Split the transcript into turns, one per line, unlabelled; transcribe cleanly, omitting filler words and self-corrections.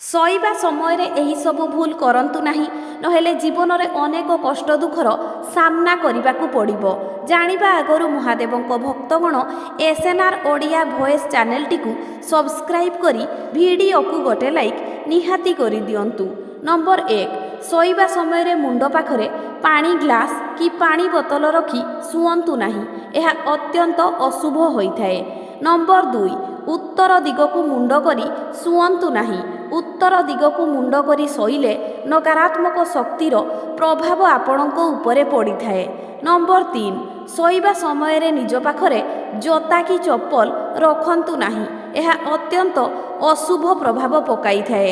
ଶୋଇବା ସମୟରେ ଏହିସବୁ ଭୁଲ କରନ୍ତୁ ନାହିଁ, ନହେଲେ ଜୀବନରେ ଅନେକ କଷ୍ଟ ଦୁଃଖର ସାମ୍ନା କରିବାକୁ ପଡ଼ିବ। ଜାଣିବା ଆଗରୁ ମହାଦେବଙ୍କ ଭକ୍ତଗଣ ଏସ୍ଏନ୍ଆର୍ ଓଡ଼ିଆ ଭଏସ୍ ଚ୍ୟାନେଲଟିକୁ ସବସ୍କ୍ରାଇବ୍ କରି ଭିଡ଼ିଓକୁ ଗୋଟେ ଲାଇକ୍ ନିହାତି କରିଦିଅନ୍ତୁ। ନମ୍ବର 1, ଶୋଇବା ସମୟରେ ମୁଣ୍ଡ ପାଖରେ ପାଣି ଗ୍ଲାସ୍ କି ପାଣି ବୋତଲ ରଖି ଶୁଅନ୍ତୁ ନାହିଁ। ଏହା ଅତ୍ୟନ୍ତ ଅଶୁଭ ହୋଇଥାଏ। ନମ୍ବର 2, ଉତ୍ତର ଦିଗକୁ ମୁଣ୍ଡ କରି ଶୁଅନ୍ତୁ ନାହିଁ। ଉତ୍ତର ଦିଗକୁ ମୁଣ୍ଡ କରି ଶୋଇଲେ ନକାରାତ୍ମକ ଶକ୍ତିର ପ୍ରଭାବ ଆପଣଙ୍କ ଉପରେ ପଡ଼ିଥାଏ। ନମ୍ବର 3, ଶୋଇବା ସମୟରେ ନିଜ ପାଖରେ ଜୋତା କି ଚପଲ ରଖନ୍ତୁ ନାହିଁ। ଏହା ଅତ୍ୟନ୍ତ ଅଶୁଭ ପ୍ରଭାବ ପକାଇଥାଏ।